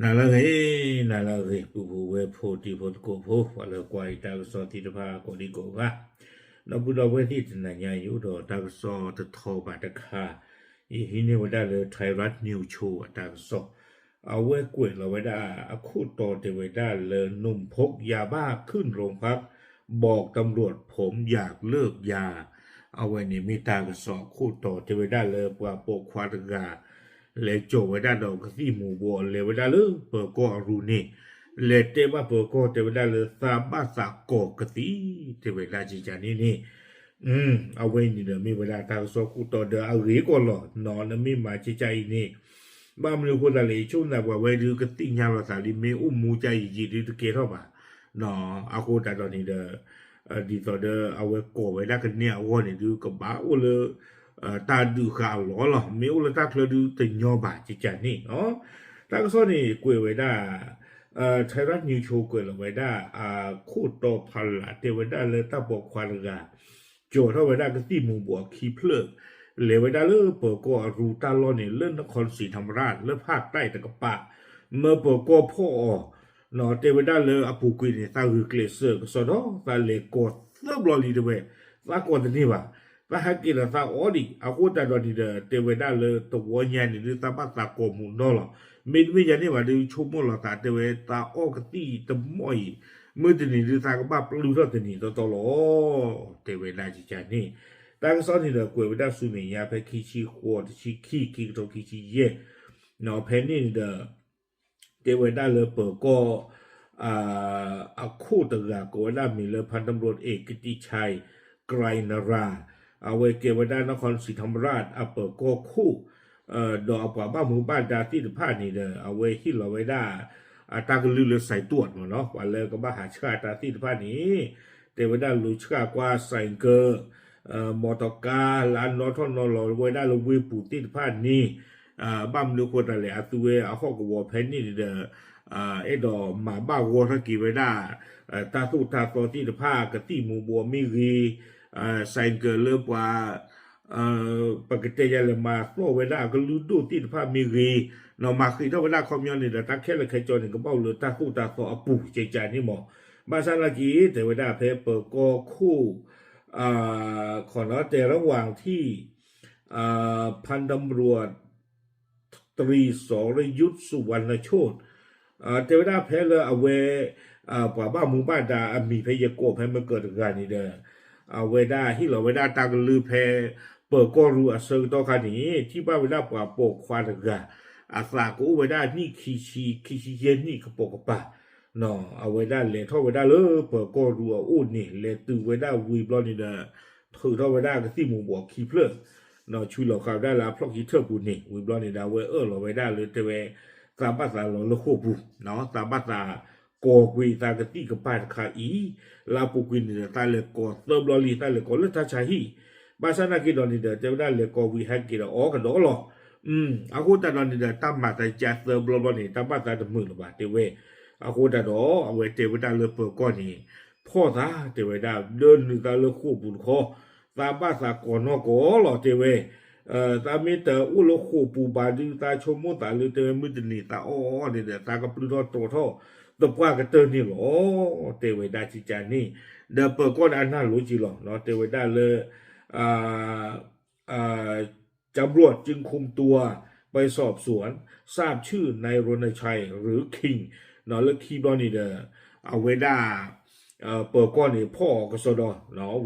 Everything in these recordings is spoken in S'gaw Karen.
နၤလၢအဂ့ၤ, နၤလၢအဂ့ၤ ပုၢ်ဖိဝဲၢ်ဖိ တံၤဖိသကိးဖိ ပှၤလၢကွၢ်အံၤတၢ်ကစီၣ်သ့ၣ်တဖၣ်ကိးဒံကိးဂၤ, ဒီပုၢ်ဒီဝဲၢ်သ့ၣ်တနၤညါအံၤ အိၣ်ဒီးတၢ်ကစီၣ်တထီဘးတခါ, ယဟံးန့ၢ်ဝဲဒၣ်လၢ Thairath News Show အတၢ်ကစီၣ်, အဝဲကွဲးလီၤဝဲဒၣ်အခိၣ်တီတဲဝဲဒၣ်လၢ หนุ่มพกยาบ้าขึ้นโรงพัก บอกตำรวจผมอยากเลิกยา အဝဲန့ၣ်မ့ၢ်တၢ်ကစီၣ်အခိၣ်တီတဲဝဲဒၣ်လၢပှၤပိာ်ခွါတဂၤ လဲၤကၠီၤဝဲဒၣ်ဒီးကသံၣ်မူၤဘှီး လဲၤဝဲဒၣ်လၢပၢၤကီၢ်အရူၢ်န့ၣ်, လဲၤတဲဘၣ်ပၢၤကီၢ်တဲဝဲဒၣ်လၢသးဘၣ်သးကိးကသံၣ် တဲဝဲဒၣ်ကကန့ၣ်န့ၣ်, အဝဲန့ၣ်ဒီးမ့ၢ်ဝဲဒၣ်တၢ်ကစီၣ်ခိၣ်တီဒီးအဂ့ၤကီးလီၤနီၤ နမ့ၢ်မၤကကအံၤန့ၣ်, ဘၣ်မနုၤအဃိသတးလဲၣ် ယဆိကမိၣ်သးပှၤဝဲဒုးကသ့ၣ်ညါလီၤသးလံ မ့ၢ်အိၣ်မူကကအံၤယံာ်ဒုးတကဲထီၣ်ဘၣ် အဃိသတးဒီးန့ၣ်ဒီး ဒ်သိးဒီးအဝဲကိးဝဲဒၣ်ကန့ၢ်အဂီၢ်န့ၣ်ဒုး ကဘၣ်အိၣ်လၢ တၢ်ဒုးဃာ်အလီၢ်လီၤ. မ့ၢ်အိၣ်လၢတၢ်ချၢဒုးတညီဘၣ် ကကန့ၣ်နီၤ. တၢ်ကစီၣ်န့ၣ်ကွဲးဝဲဒၣ် Thairath News Show ကွဲးလီၤဝဲဒၣ် အခိၣ်တီဖီလာ်တဲဝဲဒၣ်လၢတၢ်ပိာ်ခွါတဂၤ ကၠီၤထီၣ်ဝဲဒၣ်ကသံၣ်မူၤဘှီးခံဖျၢၣ် လဲၤဝဲဒၣ်လၢပၢၤကီၢ်အရူၢ်တၢ်လီၢ်န့ၣ် လၢနခီၣ်စံးထီမရၣ် လၢဖးတၢ်တကပၤ မၢပၢၤကီၢ်ဖီၣ်အီၤ တဲဝဲဒၣ်လၢအပူၤကွံာ်န့ၣ် သးဂုာ်ကျဲးစၢးကစီဒီ သးလဲၤကိးသၢဘျီလံတဲဝဲ, သးကိးတန့ၢ်ဘၣ်, သးဟဲက့ၤဒီးသးအီဒံး အဃိသတးဒီးန့ၣ်ဒီး တဲဝဲဒၣ်လၢတဝီညါန့ၣ်ဒုး သးဘၣ်သးကိးမူးနီၢ်လီၤ. မ့တမ့ၢ်ယၤန့ၣ်ဘၣ်ဒုး ဆိကမိၣ်လီၤသးတဲဝဲ သးအီကသံၣ်တမီၢ်အံၤ မုၢ်တနံၤဒုး သးကဘၣ်ပျုၢ်ထီၣ်တနံၤတီတီလီၤ တဲဝဲဒၣ်ကကန့ၣ်. တၢ်ကစီၣ်န့ၣ်ဒီးကွဲးဝဲဒၣ်ဆူမဲာ်ညါဖဲခံဆံဃိး တဆံခံ ခံကထိခံဆံယဲၢ် ဖဲန့ၣ်န့ၣ်ဒီး တဲဝဲဒၣ်လၢပၢၤကီၢ် အခိၣ်တဂၤကိးဝဲဒၣ်မံၤလၢ พันตำรวจเอกกิตติชัย ไกรนรา အဝဲကဲဝဲဒၣ်နครศรีธรรมราช အပၢၤကီၢ်ခိၣ် ဒီးအပှၤဘၣ်မူဘၣ်ဒါသ့ၣ်တဖၣ်န့ၣ်ဒီး အဝဲဟ့ၣ်လီၤဝဲဒၣ် အတၢ်ကလုၢ်လၢ สายตรวจ မ့ၢ်နီၤ ပှၤလၢကဘၣ်ဟးဆှၣ်တၢ်သ့ၣ်တဖၣ်န့ၣ် တဲဝဲဒၣ်လူၤဆှၣ်ကွၢ် ဆိုင်ကယ် မီတီကါလၢအနီၣ်ထီၣ်နီၣ်လီၤဝဲဒၣ်လၢဝ့ၢ်ပူၤသ့ၣ်တဖၣ်န့ၣ် ဘၣ်မနုၤအဃိသတးလဲၣ် အသုဝဲအဟီၣ်ကဝီၤဖဲန့ၣ်န့ၣ်ဒီး အဲၣ်ဒိးမၤဘၣ်ဂီၢ်ထီၣ်က့ၤဝဲဒၣ် တၢ်သိၣ်တၢ်သီသ့ၣ်တဖၣ် ကသံၣ်မူၤဘှီးမ့ၢ်ဂ့ၤ, ဆိုင်ကယ် လၢပှၤ ပကတဲယၤလဲၣ် မၤသီၣ်ဝဲဒၣ်အကလုၢ်ဒိၣ်သ့ၣ်တဖၣ်မ့ၢ်ဂ့ၤ, နီၢ်မၤဃံးထီၣ်ဝဲဒၣ်ခီပညီန့ၣ်ဒီး တၢ်ခဲလၢာ်ခဲဆ့န့ၣ် ကဘၣ်အိၣ်လၢတၢ်သိၣ်တၢ်သီအပူၤ ကကန့ၣ်မ့ၢ်, ဘၣ်ဆၣ်သနာ်က့ တဲဝဲဒၣ်ဖဲပၢၤကီၢ်ခိၣ် ခီနီၤ တဲရဝၤထံၣ် พันตำรวจตรีสรยุทธ สุวรรณโชติ တဲဝဲဒၣ်ဖဲလၢအဝဲ ပှၤဘၣ်မူဘၣ်ဒါအမံၤဖဲယကိးဖဲမ့ၢ်ကၢၤတဂၤန့ၣ်ဒီး အဝဲဒၣ်ဟ့ၣ်လီၤဝဲဒၣ်တၢ်ကလုၢ်ဖဲ ပၢၤကီၢ်ရူၢ်အဆၢကတီၢ်ခါန့ၣ် ထံၣ်ဘၣ်ဝဲဒၣ်ပှၤပိာ်ခွါတဂၤ အသးကအိၣ်ဝဲဒၣ်နံၣ်ခံဆံ ခံဆံယဲၢ်နံၣ်ကပိာ်ကပၤ အဝဲဒၣ်လဲၤထီၣ်ဝဲဒၣ်လၢပၢၤကီၢ်ရူၢ်အအိၣ်န့ၣ် လဲၤတုၤဝဲဒၣ်ဝံၤဘျီန့ၣ်ဒီး ထုးထီၣ်ဝဲဒၣ်ကသံၣ်မူၤဘှီးခံဖျၢၣ် ဆူလီၤဃာ်ဝဲဒၣ်လၢအဖျီၣ်ခံထၢၣ်ပူၤန့ၣ် ဝံၤဘျီန့ၣ်ဒီး အဝဲအၢၣ်လီၤဝဲဒၣ်လၢတဲဝဲ သးဘၣ်သးလီၤလၢဃိာ်ပူၤ သးဘၣ်သးကိးကွံာ်သးကသံၣ်ကပၤတခါအံၤ လၢအပူၤကွံာ်န့ၣ်ဒီး သးလဲၤကိးသၢဘျီလံ သးလဲၤကိးလၢတၢ်ဆါဟံၣ် ဘၣ်ဆၣ်သနာ်က့ဒီးန့ၣ်ဒီး တဲဝဲဒၣ်လဲၤကိးဝံၤဟဲက့ၤဒီးအီၣ်ကဒီးလီၤ အဃိသတးဒီးန့ၣ်ဒီး တၢ်မၤသးကၢသၢဘျီဘျီန့ၣ် တၢ်ဘၣ်သးတမုာ်လၢၤဘၣ်တဲဝဲ, အဃိသတးဒီး အဝဲတဲဝဲဒၣ်လၢပၢၤကီၢ်န့ၣ် ဖီၣ်သးတဲဝဲဒၣ် ဒၢနုာ်သးလၢဃိာ်ပူၤတခီ, သးဘၣ်သးကိးနီၢ်ကိးလီၤတဲဝဲ, သးမ့ၢ်တအိၣ်လၢဃိာ်ပူၤဘၣ်ဒုး သးဆိကမိၣ်သးလၢတဲဝဲမုၢ်တနံၤသးအီၣ်အီၣ်န့ၣ်ဒီး သးကပျုၢ်ထီၣ်တြီထီၣ်သပှၢ်ကတၢၢ်န့ၣ်လီၤ တဲဝဲဒၣ်ကကန့ၣ်, ဒီးပၢၤကီၢ်န့ၣ်အနၢ်လိၤက့ၤလီၤ တဲဝဲဒၣ်လၢ ตำรวจจึงคุมตัวไปสอบสวน ทราบชื่อนายรณชัย หรือ คิง လၢခံဘျီန့ၣ်ဒီး အဝဲဒၣ် ပၢၤကီၢ်န့ၣ်ဖီၣ်အီၤကစီဒီ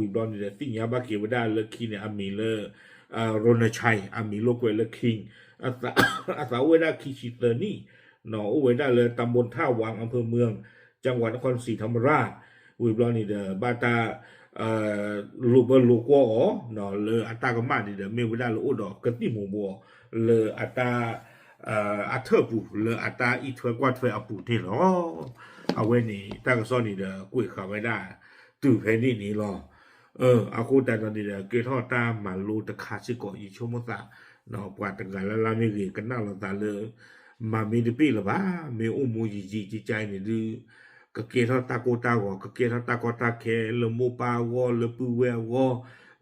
ဝံၤဘျီန့ၣ်ဒီး သ့ၣ်ညါဘၣ်က့ၤဝဲဒၣ်လၢခံန့ၣ် အမံၤလၢ ရနဆဲ အမံၤလိာ်ကွဲးလၢ King အသးအိၣ်ဝဲဒၣ်ခံဆံသၢနံၣ် အိၣ်ဝဲဒၣ်လၢ ตำบลท่าวัง อำเภอเมือง จังหวัดนครศรีธรรมราช ဝံၤဘျီန့ၣ်ဒီး ဘၣ်တၢ် လိာ်ဘၢလိာ်ကွီၢ်အီၤ လၢအတၢ်ကမၣ်န့ၣ်ဒီး မ့ၢ်ဝဲဒၣ်လၢအိၣ်ဒီးကသံၣ်မူၤဘှီး လၢအတၢ် အထၢၣ်ပူၤ လၢအတၢ်အံးထွဲကွၢ်ထွဲအပူၤန့ၣ်လီၤ. အဝဲန့ၣ် တၢ်ကစီၣ်န့ၣ်ဒီး ကွဲးဃာ်ဝဲဒၣ် တုၤဖဲန့ၣ်န့ၣ်လီၤ. အဃိသတးဒီးန့ၣ်ဒီး ကဲထီၣ်တၢ်မၤလိတခါစ့ၢ်ကီး ယဆိကမိၣ်သး ပှၤတဂၤလၢ်လၢ်မ့ၢ်ဂ့ၤ ကနၣ်လီၤသးလၢ မၤမ့ၢ်တဘ့ၣ်လၢၤဘၣ်, မ့ၢ်အိၣ်မူယံာ်ယံာ်ကကန့ၣ်ဒုး ကကဲထီၣ်တၢ်ကိၢ်တၢ်ဂီၤ ကကဲထီၣ်တၢ်ကီတၢ်ခဲလၢမိၢ်ပၢ်အဂီၢ် လၢပုၢ်ဝဲၢ်အဂီၢ်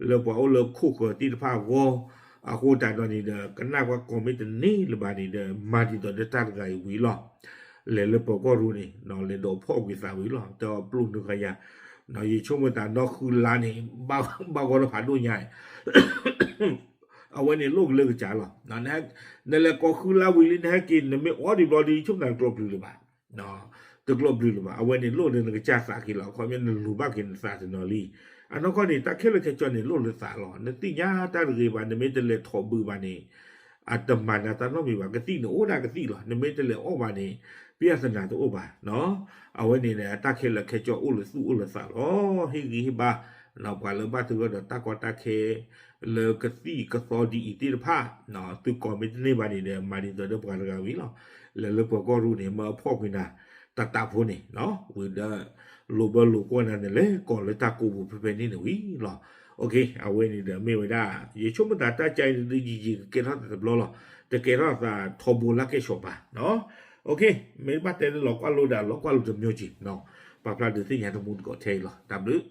လၢပှၤအိၣ်လၢခိၣ်ဃၢၤသ့ၣ်တဖၣ်အဂီၢ်, အဃိသတးဒီးန့ၣ်ဒီး ကနၣ်ကွၢ်ကိးမ့ၢ်တန့ၢ်လၢၤဘၣ်န့ၣ်ဒီး မၤဒ်သိးဒီးတၢ်တဂၤအံၤဝံၤလီၤ. လဲၤလၢပၢၤကီၢ်ရူန့ၣ် လဲၤဒိးဖီၣ်ကွံာ်သးဝံၤလီၤ, တပျိာ်နုာ်ဃာ်ယၤ, ယဆိကမိၣ်သးနီၢ်ဃုလါန့ၣ် ဘၣ်ဂီၢ်လၢဖးဒိၣ်ညါ, အဝဲန့ၣ်လိၣ်က့ၤလၢကစၢ်လီၤ. နလဲၤကိးဃုလါဝံၤလံ နဟဲက့ၤ နမ့ၢ်အိၣ်ဒံးဘျီဒီး ယဆိကမိၣ်သးတကျိးပျုၤလၢၤဘၣ်, တကျိးပျုၤလၢၤဘၣ်. အဝဲန့ၣ်လိၣ်လၢနကစၢ်သးက့ၤလီၤ, အခီပညီနလူၤဘၣ်က့ၤနသးတနီၤလံ. အနီၢ်ကီၢ်န့ၣ် တၢ်ခဲလၢာ်ခဲဆ့န့ၣ်လိၣ်လၢသးလီၤ. နသ့ၣ်ညါတၢ်တဂ့ၤဘၣ်, နမ့ၢ်တလဲၤထိးဘုးဘၣ်န့ၣ် အတမၤနၤတၢ်နီတမံၤဘၣ်. ကသံၣ်န့ၣ်အိၣ်ဒၣ်ကသံၣ်လီၤ, နမ့ၢ်တလဲၤအီၣ်ဘၣ်န့ၣ် ပျၢ်သနာ်တအိၣ်ဘၣ်. အဝဲန့ၣ် တၢ်ခဲလၢာ်ခဲဆ့အိၣ်လၢသူၣ်အိၣ်လၢသးလီၤ. ဟ့ၣ်ဂံၢ်ဟ့ၣ်ဘါ ပှၤလၢဘၣ်သဂၢၢ်ဒီးတၢ်ကီတၢ်ခဲ လၢကသံၣ်ကသီဒ်အံၤသ့ၣ်တဖၣ်, သုကိးမ့ၢ်တန့ၢ်ဘၣ်န့ၣ်ဒီး မၤဒ်သိးဒီးပှၤတဂၤဝံၤလီၤ. လဲၤလၢပၢၤကီၢ်ရူန့ၣ် မၢအဖီၣ်ကွံာ်နၤ တၢ်တၢ်ဖိန့ၣ်, ဝံၤဒီး လိာ်ဘၢလိာ်ကွီၢ်နၤန့ၣ် လဲၤကိးလၢတၢ်ကိးပူၤဖဲဖဲန့ၣ်န့ၣ်ဝံၤလီၤ. အဝဲန့ၣ်ဒီးမ့ၢ်ဝဲဒၣ် ယဆိကမိၣ်သးတၢ်ကဲအံၤဒီး ယံာ်ယံာ်ကကဲထီၣ်သးတဘျီလီၤ. တကဲထီၣ်သးထီဘိလၢကဲဆိးဘၣ်. မ့ၢ်ဘၣ်တဲလၢလီၤကွၢ်လိဒီး လီၤကွၢ်လိတမံၤက့ၤ, ပာ်ဖျါဒုးသ့ၣ်ညါတမူတကိးထဲအံၤလီၤ. တၢ်ဘျုး